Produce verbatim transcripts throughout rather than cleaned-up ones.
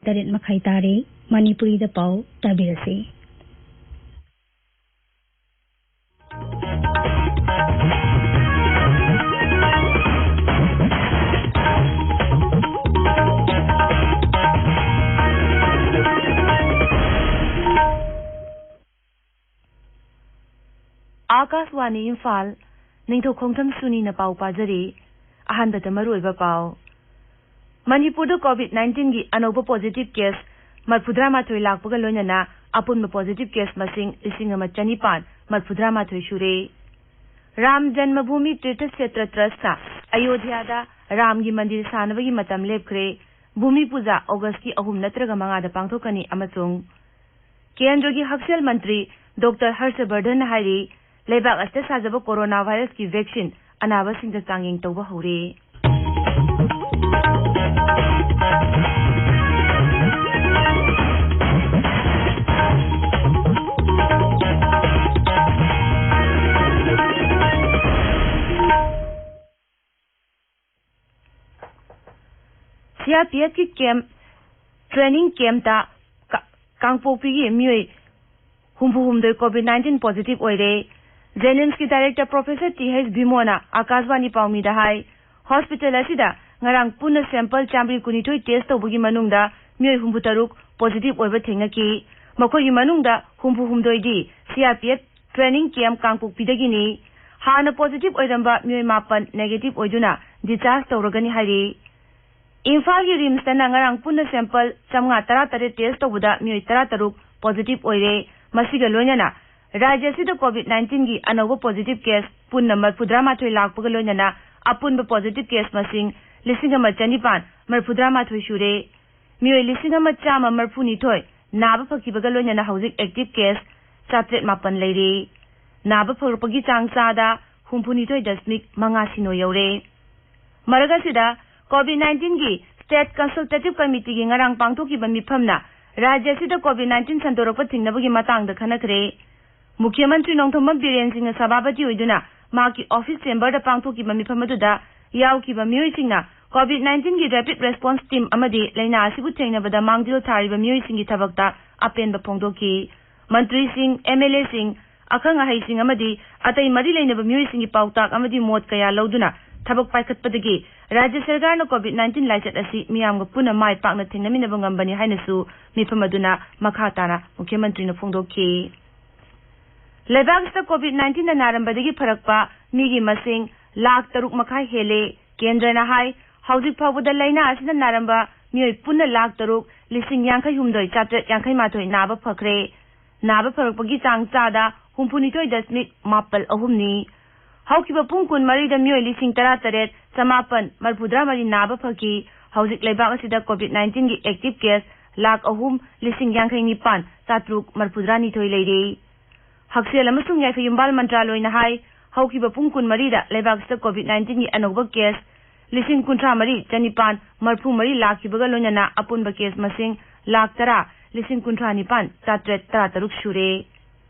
ꯇꯔꯦꯠ ꯃꯈꯥꯏ ꯇꯥꯔꯦ꯫ ꯃꯅꯤꯄꯨꯔꯤꯗ ꯄꯥꯎ ꯇꯥꯕꯤꯔꯁꯤ꯫ ꯑꯥꯀꯥꯁꯋꯥꯅꯤ ꯏꯝꯐꯥꯜ, ꯅꯤꯡꯊꯧ ꯈꯣꯡꯊꯝ ꯁꯨꯅꯤꯅ ꯄꯥꯎ ꯄꯥꯖꯔꯤ꯫ ꯑꯍꯥꯟꯕꯗ ꯃꯔꯨꯑꯣꯏꯕ ꯄꯥꯎ꯫ ꯃꯅꯤꯄꯨꯔꯗ COVID nineteen ꯒꯤ ꯑꯅꯧꯕ positive case ꯃꯔꯐꯨꯇꯔꯥ ꯃꯥꯊꯣꯏ ꯂꯥꯛꯄꯒ ꯂꯣꯏꯅꯅ ꯑꯄꯨꯟꯕ positive case ꯃꯁꯤꯡ ꯂꯤꯁꯤꯡ ꯑꯃ ꯆꯅꯤꯄꯥꯟ ꯃꯔꯐꯨꯇꯔꯥ ꯃꯥꯊꯣꯏ ꯁꯨꯔꯦ꯫ ꯔꯥꯝ ꯖꯟꯃꯚꯨꯃꯤ ꯇꯤꯔꯊ ꯁꯦꯇ꯭ꯔ ꯇ꯭ꯔꯁꯅ ꯑꯌꯣꯙ꯭ꯌꯥꯗ ꯔꯥꯝꯒꯤ ꯃꯟꯗꯤꯔ ꯁꯥꯅꯕꯒꯤ ꯃꯇꯝ ꯂꯦꯞꯈ꯭ꯔꯦ꯫ ꯚꯨꯃꯤ ꯄꯨꯖꯥ ꯑꯣꯒꯁꯀꯤ ꯑꯍꯨꯝ ꯅꯠꯇ꯭ꯔꯒ ꯃꯉꯥꯗ ꯄꯥꯡꯊꯣꯛꯀꯅꯤ ꯑꯃꯁꯨꯡ ꯀꯦꯟꯗ꯭ꯔꯒꯤ ꯍꯛꯁꯦꯜ ꯃꯟꯇ꯭ꯔꯤ ꯗꯣꯛꯇꯔ ꯍꯔꯁ ꯕꯔꯙꯟꯅ ꯍꯥꯏꯔꯤ, ꯂꯩꯕꯥꯛ ꯑꯁꯤꯗ ꯁꯥꯖꯕ ꯀꯣꯔꯣꯅꯥ ꯚꯥꯏꯔꯁꯀꯤ vaccine ꯑꯅꯥꯕꯁꯤꯡꯗ ꯆꯥꯡꯌꯦꯡ ꯇꯧꯕ ꯍꯧꯔꯦ꯫ CRPF ꯀꯤ camp, training camp ꯇ ꯀ-, ꯀꯥꯡꯄꯣꯛꯄꯤꯒꯤ ꯃꯤꯑꯣꯏ ꯍꯨꯝꯐꯨ ꯍꯨꯝꯗꯣꯏ COVID nineteen positive ꯑꯣꯏꯔꯦ꯫ JNIMS ꯀꯤ director Professor T H ꯚꯤꯃꯣꯅ ꯑꯥꯀꯥꯁꯕꯥꯅꯤ ꯄꯥꯎꯃꯤꯗ ꯍꯥꯏ, hospital ꯑꯁꯤꯗ ꯉꯔꯥꯡ ꯄꯨꯟꯅ sample ꯆꯥꯃꯔꯤ ꯀꯨꯟꯅꯤꯊꯣꯏ test ꯇꯧꯕꯒꯤ ꯃꯅꯨꯡꯗ ꯃꯤꯑꯣꯏ ꯍꯨꯝꯐꯨ ꯇꯔꯨꯛ positive ꯑꯣꯏꯕ ꯊꯦꯡꯅꯈꯤ꯫ ꯃꯈꯣꯏꯒꯤ ꯃꯅꯨꯡꯗ ꯍꯨꯝꯐꯨ ꯍꯨꯝꯗꯣꯏꯗꯤ CRPF training camp ꯀꯥꯡꯄꯣꯛꯄꯤꯗꯒꯤꯅꯤ꯫ ꯍꯥꯟꯅ positive ꯑꯣꯏꯔꯝꯕ ꯃꯤꯑꯣꯏ ꯃꯥꯄꯟ negative ꯑꯣꯏꯗꯨꯅ discharge ꯇꯧꯔꯒꯅꯤ ꯍꯥꯏꯔꯤ꯫ ꯏꯝꯐꯥꯜꯒꯤ RIMS ꯇꯅ ꯉꯔꯥꯡ ꯄꯨꯟꯅ sample ꯆꯥꯃꯉꯥ ꯇꯔꯥꯇꯔꯦꯠ test ꯇꯧꯕꯗ ꯃꯤꯑꯣꯏ ꯇꯔꯥꯇꯔꯨꯛ positive ꯑꯣꯏꯔꯦ꯫ ꯃꯁꯤꯒ ꯂꯣꯏꯅꯅ ꯔꯥꯖ꯭ꯌ ꯑꯁꯤꯗ COVID nineteen ꯒꯤ ꯑꯅꯧꯕ positive case ꯄꯨꯟꯅ ꯃꯔꯐꯨꯇꯔꯥ ꯃꯥꯊꯣꯏ ꯂꯥꯛꯄꯒ ꯂꯣꯏꯅꯅ ꯑꯄꯨꯟꯕ positive case ꯃꯁꯤꯡ ꯂꯤꯁꯤꯡ ꯑꯃ ꯆꯅꯤꯄꯥꯟ ꯃꯔꯐꯨꯇꯔꯥ ꯃꯥꯊꯣꯏ ꯁꯨꯔꯦ꯫ ꯃꯤꯑꯣꯏ ꯂꯤꯁꯤꯡ ꯑꯃ ꯆꯥꯝꯃ ꯃꯔꯐꯨꯅꯤꯊꯣꯏ ꯅꯥꯕ ꯐꯈꯤꯕꯒ ꯂꯣꯏꯅꯅ ꯍꯧꯖꯤꯛ active case ꯆꯥꯇ꯭ꯔꯦꯠ ꯃꯥꯄꯟ ꯂꯩꯔꯦ꯫ ꯅꯥꯕ ꯐꯔꯛꯄꯒꯤ ꯆꯥꯡ ꯆꯥꯗ ꯍꯨꯝꯐꯨꯅꯤꯊꯣꯏ ꯗꯁꯃꯤꯛ ꯃꯉꯥ ꯁꯤꯅꯣ ꯌꯧꯔꯦ꯫ ꯃꯔꯛ ꯑꯁꯤꯗ, COVID nineteen ꯒꯤ State Consultative Committee ꯒꯤ ꯉꯔꯥꯡ ꯄꯥꯡꯊꯣꯛꯈꯤꯕ ꯃꯤꯐꯝꯅ ꯔꯥꯖ꯭ꯌ ꯑꯁꯤꯗ COVID nineteen ꯁꯟꯗꯣꯔꯛꯄ ꯊꯤꯡꯅꯕꯒꯤ ꯃꯇꯥꯡꯗ ꯈꯟꯅꯈ꯭ꯔꯦ꯫ ꯃꯨꯈ꯭ꯌ ꯃꯟꯇ꯭ꯔꯤ ꯅꯣꯡꯊꯣꯝꯕꯝ ꯕꯤꯔꯦꯟ ꯁꯤꯡꯅ ꯁꯚꯥꯄꯇꯤ ꯑꯣꯏꯗꯨꯅ ꯃꯍꯥꯛꯀꯤ office chamber ꯗ ꯄꯥꯡꯊꯣꯛꯈꯤꯕ ꯃꯤꯐꯝ ꯑꯗꯨꯗ ꯌꯥꯎꯈꯤꯕ ꯃꯤꯑꯣꯏꯁꯤꯡꯅ COVID nineteen ꯒꯤ Rapid Response Team ꯑꯃꯗꯤ ꯂꯥꯏꯅꯥ ꯑꯁꯤꯕꯨ ꯊꯦꯡꯅꯕꯗ ꯃꯥꯡꯖꯤꯜ ꯊꯥꯔꯤꯕ ꯃꯤꯑꯣꯏꯁꯤꯡꯒꯤ ꯊꯕꯛꯇ ꯑꯄꯦꯟꯕ ꯐꯣꯡꯗꯣꯛꯈꯤ꯫ ꯃꯟꯇ꯭ꯔꯤꯁꯤꯡ, MLA ꯁꯤꯡ, ꯑꯈꯪ ꯑꯍꯩꯁꯤꯡ ꯑꯃꯗꯤ ꯑꯇꯩ ꯃꯔꯤ ꯂꯩꯅꯕ ꯃꯤꯑꯣꯏꯁꯤꯡꯒꯤ ꯄꯥꯎꯇꯥꯛ ꯑꯃꯗꯤ ꯃꯣꯠ ꯀꯌꯥ ꯂꯧꯗꯨꯅ ꯊꯕꯛ ꯄꯥꯏꯈꯠꯄꯗꯒꯤ ꯔꯥꯖ꯭ꯌ ꯁꯔꯀꯥꯔꯅ COVID nineteen ꯂꯥꯏꯆꯠ ꯑꯁꯤ ꯃꯤꯌꯥꯝꯒ ꯄꯨꯟꯅ ꯃꯥꯏ ꯄꯥꯛꯅ ꯊꯦꯡꯅꯃꯤꯟꯅꯕ ꯉꯝꯕꯅꯤ ꯍꯥꯏꯅꯁꯨ ꯃꯤꯐꯝ ꯑꯗꯨꯅ ꯃꯈꯥ ꯇꯥꯅ ꯃꯨꯈ꯭ꯌ ꯃꯟꯇ꯭ꯔꯤꯅ ꯐꯣꯡꯗꯣꯛꯈꯤ꯫ ꯂꯩꯕꯥꯛ ꯑꯁꯤꯗ COVID nineteen ꯅ ꯅꯥꯔꯝꯕꯗꯒꯤ ꯐꯔꯛꯄ ꯃꯤꯒꯤ ꯃꯁꯤꯡ ꯂꯥꯈ ꯇꯔꯨꯛ ꯃꯈꯥꯏ ꯍꯦꯜꯂꯦ꯫ ꯀꯦꯟꯗ꯭ꯔꯅ ꯍꯥꯏ, ꯍꯧꯖꯤꯛ ꯐꯥꯎꯕꯗ ꯂꯥꯏꯅꯥ ꯑꯁꯤꯅ ꯅꯥꯔꯝꯕ ꯃꯤꯑꯣꯏ ꯄꯨꯟꯅ ꯂꯥꯈ ꯇꯔꯨꯛ ꯂꯤꯁꯤꯡ ꯌꯥꯡꯈꯩ ꯍꯨꯝꯗꯣꯏ ꯆꯥꯇ꯭ꯔꯦꯠ ꯌꯥꯡꯈꯩ ꯃꯥꯊꯣꯏ ꯅꯥꯕ ꯐꯈ꯭ꯔꯦ꯫ ꯅꯥꯕ ꯐꯔꯛꯄꯒꯤ ꯆꯥꯡ ꯆꯥꯗ ꯍꯨꯝꯐꯨ ꯅꯤꯊꯣꯏ ꯗꯁꯃꯤꯛ ꯃꯥꯄꯜ ꯑꯍꯨꯝꯅꯤ꯫ ꯍꯧꯈꯤꯕ ꯄꯨꯡ ꯀꯨꯟꯃꯔꯤꯗ ꯃꯤꯑꯣꯏ ꯂꯤꯁꯤꯡ ꯇꯔꯥ ꯇꯔꯦꯠ ꯆꯃꯥꯄꯜ ꯃꯔꯤꯐꯨꯇꯔꯥ ꯃꯔꯤ ꯅꯥꯕ ꯐꯈꯤ꯫ ꯍꯧꯖꯤꯛ ꯂꯩꯕꯥꯛ ꯑꯁꯤꯗ COVID nineteen ꯒꯤ active case ꯂꯥꯈ ꯑꯍꯨꯝ ꯂꯤꯁꯤꯡ ꯌꯥꯡꯈꯩ ꯅꯤꯄꯥꯟ ꯆꯥꯇ꯭ꯔꯨꯛ ꯃꯔꯤꯐꯨꯇꯔꯥ ꯅꯤꯊꯣꯏ ꯂꯩꯔꯦ꯫ ꯍꯛꯁꯦꯜ ꯑꯃꯁꯨꯡ ꯌꯥꯏꯐ ꯌꯨꯝꯕꯥꯜ ꯃꯟꯇ꯭ꯔꯥꯂꯣꯏꯅ ꯍꯥꯏ, ꯍꯧꯈꯤꯕ ꯄꯨꯡ ꯀꯨꯟꯃꯔꯤꯗ ꯂꯩꯕꯥꯛ ꯑꯁꯤꯗ COVID nineteen ꯒꯤ ꯑꯅꯧꯕ case ꯂꯤꯁꯤꯡ ꯀꯨꯟꯊ꯭ꯔꯥ ꯃꯔꯤ ꯆꯅꯤꯄꯥꯟ ꯃꯔꯤꯐꯨ ꯃꯔꯤ ꯂꯥꯛꯈꯤꯕꯒ ꯂꯣꯏꯅꯅ ꯑꯄꯨꯟꯕ case ꯃꯁꯤꯡ ꯂꯥꯈ ꯇꯔꯥ ꯂꯤꯁꯤꯡ ꯀꯨꯟꯊ꯭ꯔꯥ ꯅꯤꯄꯥꯟ ꯆꯥꯇ꯭ꯔꯦꯠ ꯇꯔꯥ ꯇꯔꯨꯛ ꯁꯨꯔꯦ꯫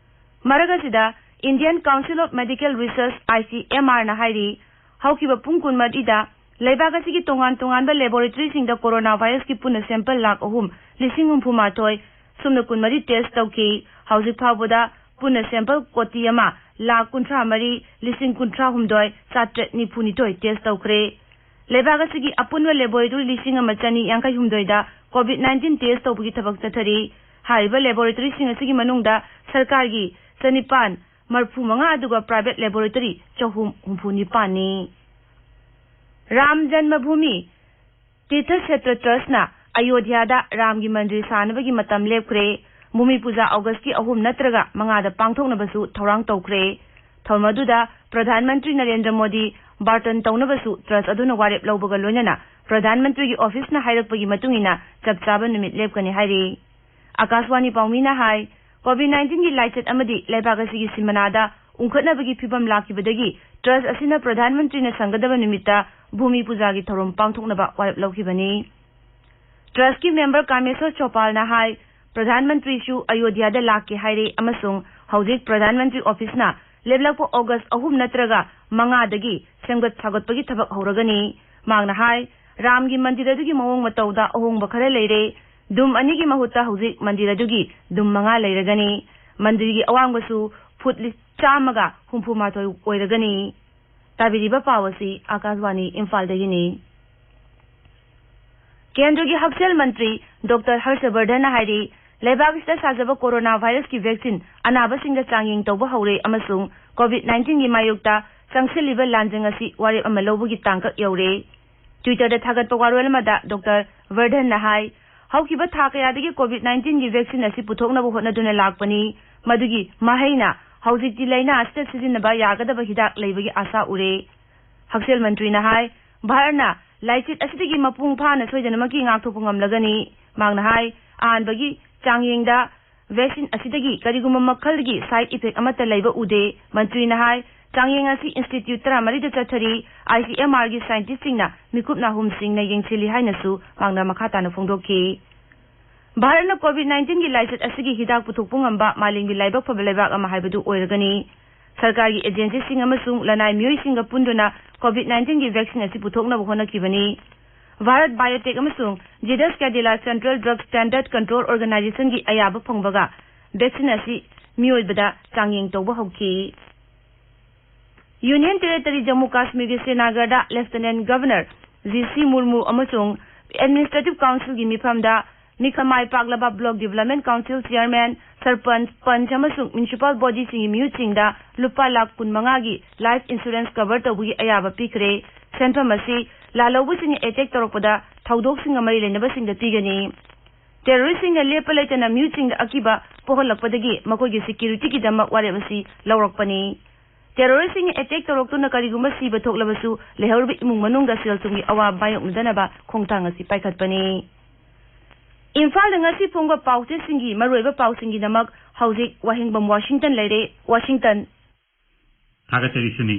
ꯃꯔꯛ ꯑꯁꯤꯗ, Indian Council of Medical Research, ICMR ꯅ ꯍꯥꯏꯔꯤ, ꯍꯧꯈꯤꯕ ꯄꯨꯡ ꯀꯨꯟꯃꯔꯤꯗ ꯂꯩꯕꯥꯛ ꯑꯁꯤꯒꯤ ꯇꯣꯉꯥꯟ ꯇꯣꯉꯥꯟꯕ laboratory ꯁꯤꯡꯗ corona virus ꯀꯤ ꯄꯨꯟꯅ sample ꯂꯥꯈ ꯑꯍꯨꯝ ꯂꯤꯁꯤꯡ ꯍꯨꯝꯐꯨ ꯃꯥꯊꯣꯏ ꯁꯨꯞꯅ ꯀꯨꯟꯃꯔꯤ test ꯇꯧꯈꯤ꯫ ꯍꯧꯖꯤꯛ ꯐꯥꯎꯕꯗ ꯄꯨꯟꯅ sample ꯀꯣꯇꯤ ꯑꯃ ꯂꯥꯈ ꯀꯨꯟꯊ꯭ꯔꯥ ꯃꯔꯤ ꯂꯤꯁꯤꯡ ꯀꯨꯟꯊ꯭ꯔꯥ ꯍꯨꯝꯗꯣꯏ ꯆꯥꯇ꯭ꯔꯦꯠ ꯅꯤꯐꯨ ꯅꯤꯊꯣꯏ test ꯇꯧꯈ꯭ꯔꯦ꯫ ꯂꯩꯕꯥꯛ ꯑꯁꯤꯒꯤ ꯑꯄꯨꯟꯕ laboratory ꯂꯤꯁꯤꯡ ꯑꯃ ꯆꯅꯤ ꯌꯥꯡꯈꯩ ꯍꯨꯝꯗꯣꯏꯗ COVID nineteen test ꯇꯧꯕꯒꯤ ꯊꯕꯛ ꯆꯠꯊꯔꯤ꯫ ꯍꯥꯏꯔꯤꯕ laboratory ꯁꯤꯡ ꯑꯁꯤꯒꯤ ꯃꯅꯨꯡꯗ ꯁꯔꯀꯥꯔꯒꯤ ꯆꯅꯤꯄꯥꯟ ꯃꯔꯤꯐꯨ ꯃꯉꯥ ꯑꯗꯨꯒ private laboratory ꯆꯍꯨꯝ ꯍꯨꯝꯐꯨ ꯅꯤꯄꯥꯟꯅꯤ꯫ ꯔꯥꯝ ꯖꯟꯃꯚꯨꯃꯤ ꯇꯤꯔꯊ ꯁꯦꯇ꯭ꯔ ꯇ꯭ꯔꯁꯅ ꯑꯌꯣꯙ꯭ꯌꯥꯗ ꯔꯥꯝꯒꯤ ꯃꯟꯗꯤꯔ ꯁꯥꯅꯕꯒꯤ ꯃꯇꯝ ꯂꯦꯞꯈ꯭ꯔꯦ꯫ ꯚꯨꯃꯤ ꯄꯨꯖꯥ ꯑꯣꯒꯁꯀꯤ ꯑꯍꯨꯝ ꯅꯠꯇ꯭ꯔꯒ ꯃꯉꯥꯗ ꯄꯥꯡꯊꯣꯛꯅꯕꯁꯨ ꯊꯧꯔꯥꯡ ꯇꯧꯈ꯭ꯔꯦ꯫ ꯊꯧꯔꯝ ꯑꯗꯨꯗ ꯄ꯭ꯔꯙꯥꯟ ꯃꯟꯇ꯭ꯔꯤ ꯅꯔꯦꯟꯗ꯭ꯔ ꯃꯣꯗꯤ ꯕꯥꯔꯇꯟ ꯇꯧꯅꯕꯁꯨ ꯇ꯭ꯔꯁ ꯑꯗꯨꯅ ꯋꯥꯔꯦꯞ ꯂꯧꯕꯒ ꯂꯣꯏꯅꯅ ꯄ꯭ꯔꯙꯥꯟ ꯃꯟꯇ꯭ꯔꯤꯒꯤ ꯑꯣꯐꯤꯁꯅ ꯍꯥꯏꯔꯛꯄꯒꯤ ꯃꯇꯨꯡ ꯏꯟꯅ ꯆꯞ ꯆꯥꯕ ꯅꯨꯃꯤꯠ ꯂꯦꯞꯀꯅꯤ ꯍꯥꯏꯔꯤ꯫ ꯑꯀꯥꯁꯋꯥꯅꯤ ꯄꯥꯎꯃꯤꯅ ꯍꯥꯏ, COVID nineteen ꯒꯤ ꯂꯥꯏꯆꯠ ꯑꯃꯗꯤ ꯂꯩꯕꯥꯛ ꯑꯁꯤꯒꯤ ꯁꯤꯃꯅꯥꯗ ꯎꯪꯈꯠꯅꯕꯒꯤ ꯐꯤꯚꯝ ꯂꯥꯛꯈꯤꯕꯗꯒꯤ ꯇ꯭ꯔꯁ ꯑꯁꯤꯅ ꯄ꯭ꯔꯙꯥꯟ ꯃꯟꯇ꯭ꯔꯤꯅ ꯁꯪꯒꯗꯕ ꯅꯨꯃꯤꯠꯇ ꯚꯨꯃꯤ ꯄꯨꯖꯥꯒꯤ ꯊꯧꯔꯝ ꯄꯥꯡꯊꯣꯛꯅꯕ ꯋꯥꯔꯦꯞ ꯂꯧꯈꯤꯕꯅꯤ꯫ ꯇ꯭ꯔꯁꯀꯤ ꯃꯦꯝꯕꯔ ꯀꯥꯃꯦꯁꯣꯔ ꯆꯣꯄꯥꯜꯅ ꯍꯥꯏ, ꯄ꯭ꯔꯙꯥꯟ ꯃꯟꯇ꯭ꯔꯤꯁꯨ ꯑꯌꯣꯙ꯭ꯌꯥꯗ ꯂꯥꯛꯀꯦ ꯍꯥꯏꯔꯦ ꯑꯃꯁꯨꯡ ꯍꯧꯖꯤꯛ ꯄ꯭ꯔꯙꯥꯟ ꯃꯟꯇ꯭ꯔꯤ ꯑꯣꯐꯤꯁꯅ ꯂꯦꯞꯂꯛꯄ ꯑꯣꯒꯁ ꯑꯍꯨꯝ ꯅꯠꯇ꯭ꯔꯒ ꯃꯉꯥꯗꯒꯤ ꯁꯦꯝꯒꯠ ꯁꯥꯒꯠꯄꯒꯤ ꯊꯕꯛ ꯍꯧꯔꯒꯅꯤ꯫ ꯃꯍꯥꯛꯅ ꯍꯥꯏ, ꯔꯥꯝꯒꯤ ꯃꯟꯗꯤꯔ ꯑꯗꯨꯒꯤ ꯃꯑꯣꯡ ꯃꯇꯧꯗ ꯑꯍꯣꯡꯕ ꯈꯔ ꯂꯩꯔꯦ꯫ ꯗꯨꯝ ꯑꯅꯤꯒꯤ ꯃꯍꯨꯠꯇ ꯍꯧꯖꯤꯛ ꯃꯟꯗꯤꯔ ꯑꯗꯨꯒꯤ ꯗꯨꯝ ꯃꯉꯥ ꯂꯩꯔꯒꯅꯤ꯫ ꯃꯟꯗꯤꯔꯒꯤ ꯑꯋꯥꯡꯕꯁꯨ ꯐꯨꯠ ꯂꯤ-, ꯆꯥꯝꯃꯒ ꯍꯨꯝꯐꯨ ꯃꯥꯊꯣꯏ ꯑꯣꯏꯔꯒꯅꯤ꯫ ꯇꯥꯕꯤꯔꯤꯕ ꯄꯥꯎ ꯑꯁꯤ ꯑꯥꯀꯥꯁꯕꯥꯅꯤ ꯏꯝꯐꯥꯜꯗꯒꯤꯅꯤ꯫ ꯀꯦꯟꯗ꯭ꯔꯒꯤ ꯍꯛꯁꯦꯜ ꯃꯟꯇ꯭ꯔꯤ ꯗꯣꯛꯇꯔ ꯍꯔꯁ ꯕꯔꯙꯟꯅ ꯍꯥꯏꯔꯤ, ꯂꯩꯕꯥꯛ ꯑꯁꯤꯗ ꯁꯥꯖꯕ ꯀꯣꯔꯣꯅꯥ ꯚꯥꯏꯔꯁꯀꯤ ꯚꯦꯛꯁꯤꯟ ꯑꯅꯥꯕꯁꯤꯡꯗ ꯆꯥꯡꯌꯦꯡ ꯇꯧꯕ ꯍꯧꯔꯦ ꯑꯃꯁꯨꯡ ꯀꯣꯚꯤꯗ ꯅꯥꯏꯟꯇꯤꯟꯒꯤ ꯃꯥꯌꯣꯛꯇ ꯆꯪꯁꯤꯜꯂꯤꯕ ꯂꯥꯟꯖꯪ ꯑꯁꯤ ꯋꯥꯔꯦꯞ ꯑꯃ ꯂꯧꯕꯒꯤ ꯇꯥꯡꯀꯛ ꯌꯧꯔꯦ꯫ ꯇ꯭ꯋꯤꯇꯔꯗ ꯊꯥꯒꯠꯄ ꯋꯥꯔꯣꯜ ꯑꯃꯗ ꯗꯣꯛꯇꯔ ꯕꯔꯙꯟꯅ ꯍꯥꯏ, ꯍꯧꯈꯤꯕ ꯊꯥ ꯀꯌꯥꯗꯒꯤ ꯀꯣꯚꯤꯗ ꯅꯥꯏꯟꯇꯤꯟꯒꯤ ꯚꯦꯛꯁꯤꯟ ꯑꯁꯤ ꯄꯨꯊꯣꯛꯅꯕ ꯍꯣꯠꯅꯗꯨꯅ ꯂꯥꯛꯄꯅꯤ꯫ ꯃꯗꯨꯒꯤ ꯃꯍꯩꯅ ꯍꯧꯖꯤꯛꯇꯤ ꯂꯥꯏꯅꯥ ꯑꯁꯤꯗ ꯁꯤꯖꯤꯟꯅꯕ ꯌꯥꯒꯗꯕ ꯍꯤꯗꯥꯛ ꯂꯩꯕꯒꯤ ꯑꯥꯁꯥ ꯎꯔꯦ꯫ ꯍꯛꯁꯦꯜ ꯃꯟꯇ꯭ꯔꯤꯅ ꯍꯥꯏ, ꯚꯥꯔꯠꯅ ꯂꯥꯏꯆꯠ ꯑꯁꯤꯗꯒꯤ ꯃꯄꯨꯡ ꯐꯥꯅ ꯁꯣꯏꯗꯅꯃꯛꯀꯤ ꯉꯥꯛꯊꯣꯛꯄ ꯉꯝꯂꯒꯅꯤ꯫ ꯃꯍꯥꯛꯅ ꯍꯥꯏ, ꯑꯍꯥꯟꯕꯒꯤ ꯆꯥꯡꯌꯦꯡꯗ ꯚꯦꯛꯁꯤꯟ ꯑꯁꯤꯗꯒꯤ ꯀꯔꯤꯒꯨꯝꯕ ꯃꯈꯜꯒꯤ ꯁꯥꯏꯗ ꯏꯐꯦꯛ ꯑꯃꯠꯇ ꯂꯩꯕ ꯎꯗꯦ꯫ ꯃꯟꯇ꯭ꯔꯤꯅ ꯍꯥꯏ, ꯆꯥꯡꯌꯦꯡ ꯑꯁꯤ ꯏꯟꯁꯇꯤꯇ꯭ꯌꯨꯠ ꯇꯔꯥꯃꯔꯤꯗ ꯆꯠꯊꯔꯤ꯫ ꯑꯥꯏ ꯁꯤ ꯑꯦꯝ ꯑꯥꯔꯒꯤ ꯁꯥꯏꯟꯇꯤꯁꯁꯤꯡꯅ ꯃꯤꯀꯨꯞ ꯅꯥꯍꯨꯝꯁꯤꯡꯅ ꯌꯦꯡꯁꯤꯜꯂꯤ ꯍꯥꯏꯅꯁꯨ ꯃꯍꯥꯛꯅ ꯃꯈꯥ ꯇꯥꯅ ꯐꯣꯡꯗꯣꯛꯈꯤ꯫ ꯚꯥꯔꯠꯅ ꯀꯣꯚꯤꯗ ꯅꯥꯏꯟꯇꯤꯟꯒꯤ ꯂꯥꯏꯆꯠ ꯑꯁꯤꯒꯤ ꯍꯤꯗꯥꯛ ꯄꯨꯊꯣꯛꯄ ꯉꯝꯕ ꯃꯥꯂꯦꯝꯒꯤ ꯂꯥꯏꯕꯛ ꯐꯕ ꯂꯩꯕꯥꯛ ꯑꯃ ꯍꯥꯏꯕꯗꯨ ꯑꯣꯏꯔꯒꯅꯤ꯫ ꯁꯔꯀꯥꯔꯒꯤ ꯑꯦꯖꯦꯟꯁꯤꯁꯤꯡ ꯑꯃꯁꯨꯡ ꯂꯅꯥꯏ ꯃꯤꯑꯣꯏꯁꯤꯡꯒ ꯄꯨꯟꯗꯨꯅ ꯀꯣꯚꯤꯗ ꯅꯥꯏꯟꯇꯤꯟꯒꯤ ꯚꯦꯛꯁꯤꯟ ꯑꯁꯤ ꯄꯨꯊꯣꯛꯅꯕ ꯍꯣꯠꯅꯈꯤꯕꯅꯤ꯫ ꯚꯥꯔꯠ ꯕꯥꯏꯑꯣꯇꯦꯛ ꯑꯃꯁꯨꯡ Zydus Cadila central drug standard control ꯑꯣꯔꯒꯅꯥꯏꯖꯦꯁꯟꯒꯤ ꯑꯌꯥꯕ ꯐꯪꯕꯒ ꯚꯦꯛꯁꯤꯟ ꯑꯁꯤ ꯃꯤꯑꯣꯏꯕꯗ ꯆꯥꯡꯌꯦꯡ ꯇꯧꯕ ꯍꯧꯈꯤ꯫ ꯌꯨꯅꯤꯌꯟ ꯇꯦꯔꯤꯇꯣꯔꯤ ꯖꯝꯃꯨ ꯀꯥꯁꯃꯤꯔꯒꯤ ꯁ꯭ꯔꯤꯅꯥꯒꯔꯗ lieutenant governor G C Murmu ꯑꯃꯁꯨꯡ ꯑꯦꯗꯃꯤꯅꯤꯁꯇ꯭ꯔꯦꯇꯤꯚ ꯀꯥꯎꯟꯁꯤꯜꯒꯤ ꯃꯤꯐꯝꯗ ꯃꯤꯈꯜ ꯃꯥꯏ ꯄꯥꯛꯂꯕ block development council chairman, sarpanch, panch ꯑꯃꯁꯨꯡ ꯃ꯭ꯌꯨꯅꯤꯁꯤꯄꯥꯜ ꯕꯣꯗꯤꯁꯤꯡꯒꯤ ꯃꯤꯍꯨꯠꯁꯤꯡꯗ ꯂꯨꯄꯥ ꯂꯥꯈ ꯀꯨꯟꯃꯉꯥꯒꯤ ꯂꯥꯏꯐ ꯏꯟꯁꯨꯔꯦꯟꯁ ꯀꯚꯔ ꯇꯧꯕꯒꯤ ꯑꯌꯥꯕ ꯄꯤꯈ꯭ꯔꯦ꯫ ꯁꯦꯟꯐꯝ ꯑꯁꯤ ꯂꯥꯜꯍꯧꯕꯁꯤꯡꯅ ꯑꯦꯇꯦꯛ ꯇꯧꯔꯛꯄꯗ ꯊꯧꯗꯣꯛꯁꯤꯡꯒ ꯃꯔꯤ ꯂꯩꯅꯕꯁꯤꯡꯗ ꯄꯤꯒꯅꯤ꯫ ꯇꯦꯔꯣꯔꯤꯁꯁꯤꯡꯅ ꯂꯦꯞꯄ ꯂꯩꯇꯅ ꯃꯤꯍꯨꯠꯁꯤꯡꯗ ꯑꯀꯤꯕ ꯄꯣꯛꯍꯜꯂꯛꯄꯗꯒꯤ ꯃꯈꯣꯏꯒꯤ ꯁꯦꯀ꯭ꯌꯨꯔꯤꯇꯤꯒꯤꯗꯃꯛ ꯋꯥꯔꯦꯞ ꯑꯁꯤ ꯂꯧꯔꯛꯄꯅꯤ꯫ ꯇꯦꯔꯣꯔꯤꯁꯁꯤꯡꯅ ꯑꯦꯇꯦꯛ ꯇꯧꯔꯛꯇꯨꯅ ꯀꯔꯤꯒꯨꯝꯕ ꯁꯤꯕ ꯊꯣꯛꯂꯕꯁꯨ, ꯂꯩꯍꯧꯔꯤꯕ ꯏꯃꯨꯡ ꯃꯅꯨꯡꯒ ꯁꯦꯜ ꯊꯨꯝꯒꯤ ꯑꯋꯥꯕ ꯃꯥꯌꯣꯛꯅꯗꯅꯕ ꯈꯣꯡꯊꯥꯡ ꯑꯁꯤ ꯄꯥꯏꯈꯠꯄꯅꯤ꯫ ꯏꯝꯐꯥꯜꯗ ꯉꯁꯤ ꯐꯣꯡꯕ ꯄꯥꯎꯆꯦꯁꯤꯡꯒꯤ ꯃꯔꯨꯑꯣꯏꯕ ꯄꯥꯎꯁꯤꯡꯒꯤꯗꯃꯛ ꯍꯧꯖꯤꯛ ꯋꯥꯍꯦꯡꯕꯝ ꯋꯥꯁꯤꯡꯇꯟ ꯂꯩꯔꯦ꯫ ꯋꯥꯁꯤꯡꯇꯟ꯫ ꯊꯥꯒꯠꯆꯔꯤ ꯁꯨꯅꯤ꯫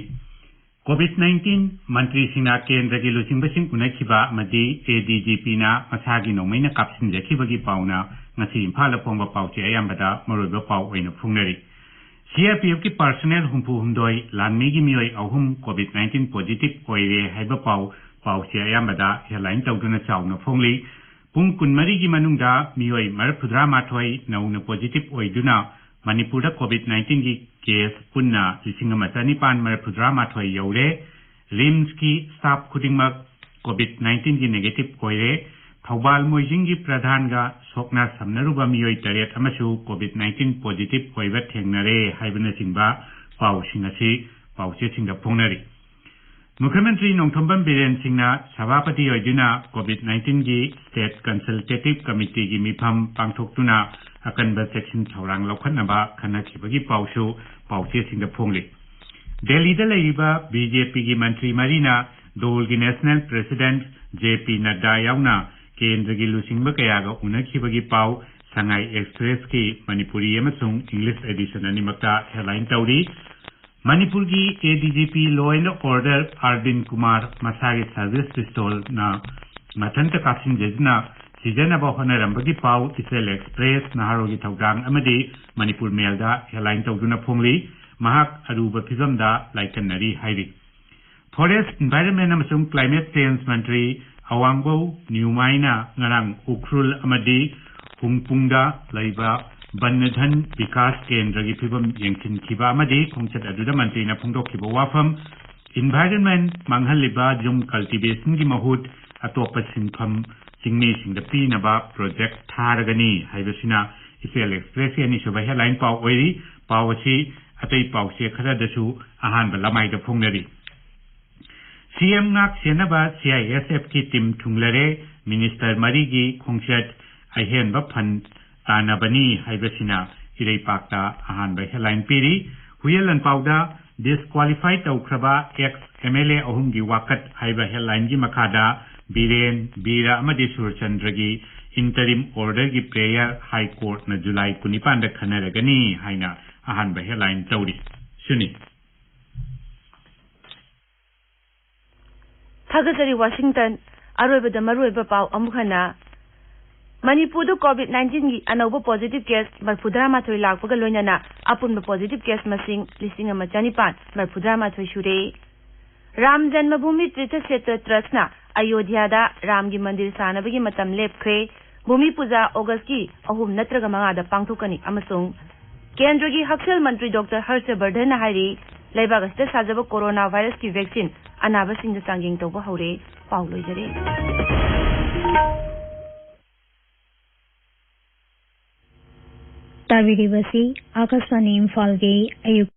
ꯀꯣꯚꯤꯗ ꯅꯥꯏꯟꯇꯤꯟ ꯃꯟꯇ꯭ꯔꯤꯁꯤꯡꯅ ꯀꯦꯟꯗ꯭ꯔꯒꯤ ꯂꯨꯆꯤꯡꯕꯁꯤꯡ ꯎꯅꯈꯤꯕ ꯑꯃꯗꯤ ꯑꯦ ꯗꯤ ꯖꯤ ꯄꯤꯅ ꯃꯁꯥꯒꯤ ꯅꯣꯡꯃꯩꯅ ꯀꯥꯞꯁꯤꯟꯖꯈꯤꯕꯒꯤ ꯄꯥꯎꯅ ꯉꯁꯤ ꯏꯝꯐꯥꯜꯗ ꯐꯣꯡꯕ ꯄꯥꯎꯆꯦ ꯑꯌꯥꯝꯕꯗ ꯃꯔꯨꯑꯣꯏꯕ ꯄꯥꯎ ꯑꯣꯏꯅ ꯐꯣꯡꯅꯔꯤ꯫ ꯁꯤ ꯑꯥꯔ ꯄꯤ ꯑꯦꯐꯀꯤ ꯄꯔꯁꯅꯦꯜ ꯍꯨꯝꯐꯨ ꯍꯨꯝꯗꯣꯏ, ꯂꯥꯟꯃꯤꯒꯤ ꯃꯤꯑꯣꯏ ꯑꯍꯨꯝ ꯀꯣꯚꯤꯗ ꯅꯥꯏꯟꯇꯤꯟ ꯄꯣꯖꯤꯇꯤꯚ ꯑꯣꯏꯔꯦ ꯍꯥꯏꯕ ꯄꯥꯎ ꯄꯥꯎꯁꯦ ꯑꯌꯥꯝꯕꯗ headline ꯇꯧꯗꯨꯅ ꯆꯥꯎꯅ ꯐꯣꯡꯂꯤ꯫ ꯄꯨꯡ ꯀꯨꯟꯃꯔꯤꯒꯤ ꯃꯅꯨꯡꯗ ꯃꯤꯑꯣꯏ ꯃꯔꯤꯐꯨꯇꯔꯥꯃꯥꯊꯣꯏ ꯅꯧꯅ positive ꯑꯣꯏꯗꯨꯅ ꯃꯅꯤꯄꯨꯔꯗ COVID nineteenꯒꯤ case ꯄꯨꯟꯅ ꯂꯤꯁꯤꯡ ꯑꯃ ꯆꯅꯤꯄꯥꯟ ꯃꯔꯤꯐꯨꯇꯔꯥꯃꯥꯊꯣꯏ ꯌꯧꯔꯦ꯫ RIMSꯀꯤ staff ꯈꯨꯗꯤꯡꯃꯛ COVID nineteenꯒꯤ negative ꯑꯣꯏꯔꯦ꯫ ꯊꯧꯕꯥꯜ ꯃꯣꯏꯖꯤꯡꯒꯤ ꯄ꯭ꯔꯙꯥꯟꯒ ꯁꯣꯛꯅ ꯁꯝꯅꯔꯨꯕ ꯃꯤꯑꯣꯏ ꯇꯔꯦꯠ ꯑꯃꯁꯨ COVID nineteen positive ꯑꯣꯏꯕ ꯊꯦꯡꯅꯔꯦ ꯍꯥꯏꯕꯅꯆꯤꯡꯕ ꯄꯥꯎꯁꯤꯡ ꯑꯁꯤ ꯄꯥꯎꯆꯦꯁꯤꯡꯗ ꯐꯣꯡꯅꯔꯤ꯫ ꯃꯨꯈ꯭ꯌ ꯃꯟꯇ꯭ꯔꯤ ꯅꯣꯡꯊꯣꯝꯕꯝ ꯕꯤꯔꯦꯟ ꯁꯤꯡꯅ ꯁꯚꯥꯄꯇꯤ ꯑꯣꯏꯗꯨꯅ COVID nineteenꯒꯤ state consultative committeeꯒꯤ ꯃꯤꯐꯝ ꯄꯥꯡꯊꯣꯛꯇꯨꯅ ꯑꯀꯟꯕ ꯆꯦꯛꯁꯤꯟ ꯊꯧꯔꯥꯡ ꯂꯧꯈꯠꯅꯕ ꯈꯟꯅꯈꯤꯕꯒꯤ ꯄꯥꯎꯁꯨ ꯄꯥꯎꯆꯦꯁꯤꯡꯗ ꯐꯣꯡꯂꯤ꯫ ꯗꯦꯜꯂꯤꯗ ꯂꯩꯔꯤꯕ BJPꯒꯤ ꯃꯟꯇ꯭ꯔꯤ ꯃꯔꯤꯅ ꯗꯣꯜꯒꯤ national president JP ꯅꯗ꯭ꯗꯥ ꯌꯥꯎꯅ ꯀꯦꯟꯗ꯭ꯔꯒꯤ ꯂꯨꯆꯤꯡꯕ ꯀꯌꯥꯒ ꯎꯅꯈꯤꯕꯒꯤ ꯄꯥꯎ ꯁꯉꯥꯏ Expressꯀꯤ ꯃꯅꯤꯄꯨꯔꯤ ꯑꯃꯁꯨꯡ English edition ꯑꯅꯤꯃꯛꯇ headline ꯇꯧꯔꯤ꯫ ꯃꯅꯤꯄꯨꯔꯒꯤ ADGP law and order ꯑꯔꯕꯤꯟ Kumar ꯃꯁꯥꯒꯤ service pistolꯅ ꯃꯊꯟꯇ ꯀꯥꯞꯁꯤꯟꯖꯗꯨꯅ ꯁꯤꯖꯅꯕ ꯍꯣꯠꯅꯔꯝꯕꯒꯤ ꯄꯥꯎ East Express, ꯅꯍꯥꯔꯣꯜꯒꯤ ꯊꯧꯗꯥꯡ ꯑꯃꯗꯤ ꯃꯅꯤꯄꯨꯔ ꯃꯦꯜꯗ headline ꯇꯧꯗꯨꯅ ꯐꯣꯡꯂꯤ꯫ ꯃꯍꯥꯛ ꯑꯔꯨꯕ ꯐꯤꯕꯝꯗ ꯂꯥꯏꯀꯠꯅꯔꯤ ꯍꯥꯏꯔꯤ꯫ Forest, Environment ꯑꯃꯁꯨꯡ Climate Change ꯃꯟꯇ꯭ꯔꯤ ꯑꯋꯥꯡꯕꯧ ꯅ꯭ꯌꯨꯃꯥꯏꯅ ꯉꯔꯥꯡ ꯎꯈ꯭ꯔꯨꯜ ꯑꯃꯗꯤ ꯍꯨꯡꯄꯨꯡꯗ ꯂꯩꯕ ꯕꯟꯅꯙꯟ ꯕꯤꯀꯥꯁ ꯀꯦꯟꯗ꯭ꯔꯒꯤ ꯐꯤꯕꯝ ꯌꯦꯡꯁꯤꯟꯈꯤꯕ ꯑꯃꯗꯤ ꯈꯣꯡꯆꯠ ꯑꯗꯨꯗ ꯃꯟꯇ꯭ꯔꯤꯅ ꯐꯣꯡꯗꯣꯛꯈꯤꯕ ꯋꯥꯐꯝ, environment ꯃꯥꯡꯍꯜꯂꯤꯕ ꯖꯨꯝ cultivationꯒꯤ ꯃꯍꯨꯠ ꯑꯇꯣꯞꯄ ꯁꯤꯟꯐꯝ ꯆꯤꯡꯃꯤꯁꯤꯡꯗ ꯄꯤꯅꯕ project ꯊꯥꯔꯒꯅꯤ ꯍꯥꯏꯕꯁꯤꯅ East Expressꯀꯤ ꯑꯅꯤꯁꯨꯕ headline ꯄꯥꯎ ꯑꯣꯏꯔꯤ꯫ ꯄꯥꯎ ꯑꯁꯤ ꯑꯇꯩ ꯄꯥꯎꯆꯦ ꯈꯔꯗꯁꯨ ꯑꯍꯥꯟꯕ ꯂꯃꯥꯏꯗ ꯐꯣꯡꯅꯔꯤ꯫ CM ꯉꯥꯛ ꯁꯦꯟꯅꯕ CISFꯀꯤ team ꯊꯨꯡꯂꯔꯦ꯫ Minister ꯃꯔꯤꯒꯤ ꯈꯣꯡꯆꯠ ꯑꯍꯦꯟꯕ ꯐꯟ ꯇꯥꯟꯅꯕꯅꯤ ꯍꯥꯏꯕꯁꯤꯅ ꯏꯔꯩꯄꯥꯛꯇ ꯑꯍꯥꯟꯕ headline ꯄꯤꯔꯤ꯫ ꯍꯨꯏꯌꯦꯟ ꯂꯥꯟꯄꯥꯎꯗ disqualify ꯇꯧꯈ꯭ꯔꯕ ex MLA ꯑꯍꯨꯝꯒꯤ ꯋꯥꯀꯠ ꯍꯥꯏꯕ headlineꯒꯤ ꯃꯈꯥꯗ ꯕꯤꯔꯦꯟ, ꯕꯤꯔ ꯑꯃꯗꯤ ꯁꯨꯔꯆꯟꯗ꯭ꯔꯒꯤ interim orderꯒꯤ prayer High Courtꯅ ꯖꯨꯂꯥꯏ ꯀꯨꯟꯅꯤꯄꯥꯟꯗ ꯈꯟꯅꯔꯒꯅꯤ ꯍꯥꯏꯅ ꯑꯍꯥꯟꯕ headline ꯇꯧꯔꯤ꯫ ꯁꯤꯅꯤ꯫ ꯊꯥꯒꯠꯆꯔꯤ ꯋꯥꯁꯤꯡꯇꯟ꯫ ꯑꯔꯣꯏꯕꯗ ꯃꯔꯨꯑꯣꯏꯕ ꯄꯥꯎ ꯑꯃꯨꯛ ꯍꯟꯅ꯫ ꯃꯅꯤꯄꯨꯔꯗ COVID nineteenꯒꯤ ꯑꯅꯧꯕ positive case ꯃꯔꯤꯐꯨꯇꯔꯥꯃꯥꯊꯣꯏ ꯂꯥꯛꯄꯒ ꯂꯣꯏꯅꯅ ꯑꯄꯨꯟꯕ positive case ꯃꯁꯤꯡ ꯂꯤꯁꯤꯡ ꯑꯃ ꯆꯅꯤꯄꯥꯟ ꯃꯔꯤꯐꯨꯇꯔꯥꯃꯥꯊꯣꯏ ꯁꯨꯔꯦ꯫ ꯔꯥꯝ ꯖꯟꯃꯚꯨꯃꯤ ꯇꯤꯔꯊ ꯁꯦꯇ꯭ꯔ ꯇ꯭ꯔꯁꯅ ꯑꯌꯣꯙ꯭ꯌꯥꯗ ꯔꯥꯝꯒꯤ ꯃꯟꯗꯤꯔ ꯁꯥꯅꯕꯒꯤ ꯃꯇꯝ ꯂꯦꯞꯈ꯭ꯔꯦ꯫ ꯚꯨꯃꯤ ꯄꯨꯖꯥ ꯑꯣꯒꯁꯀꯤ ꯑꯍꯨꯝ ꯅꯠꯇ꯭ꯔꯒ ꯃꯉꯥꯗ ꯄꯥꯡꯊꯣꯛꯀꯅꯤ ꯑꯃꯁꯨꯡ ꯀꯦꯟꯗ꯭ꯔꯒꯤ ꯍꯛꯁꯦꯜ ꯃꯟꯇ꯭ꯔꯤ ꯗꯣꯛꯇꯔ ꯍꯔꯁ ꯕꯔꯙꯟꯅ ꯍꯥꯏꯔꯤ, ꯂꯩꯕꯥꯛ ꯑꯁꯤꯗ ꯁꯥꯖꯕ ꯀꯣꯔꯣꯅꯥ ꯚꯥꯏꯔꯁꯀꯤ ꯚꯦꯛꯁꯤꯟ ꯑꯅꯥꯕꯁꯤꯡꯗ ꯆꯥꯡꯌꯦꯡ ꯇꯧꯕ ꯍꯧꯔꯦ꯫ ꯄꯥꯎ ꯂꯣꯏꯖꯔꯦ꯫ ꯇꯥꯕꯤꯔꯤꯕꯁꯤ ꯑꯥꯀꯥꯁꯕꯥꯅꯤ ꯏꯝꯐꯥꯜꯒꯤ ꯑꯌꯨꯛ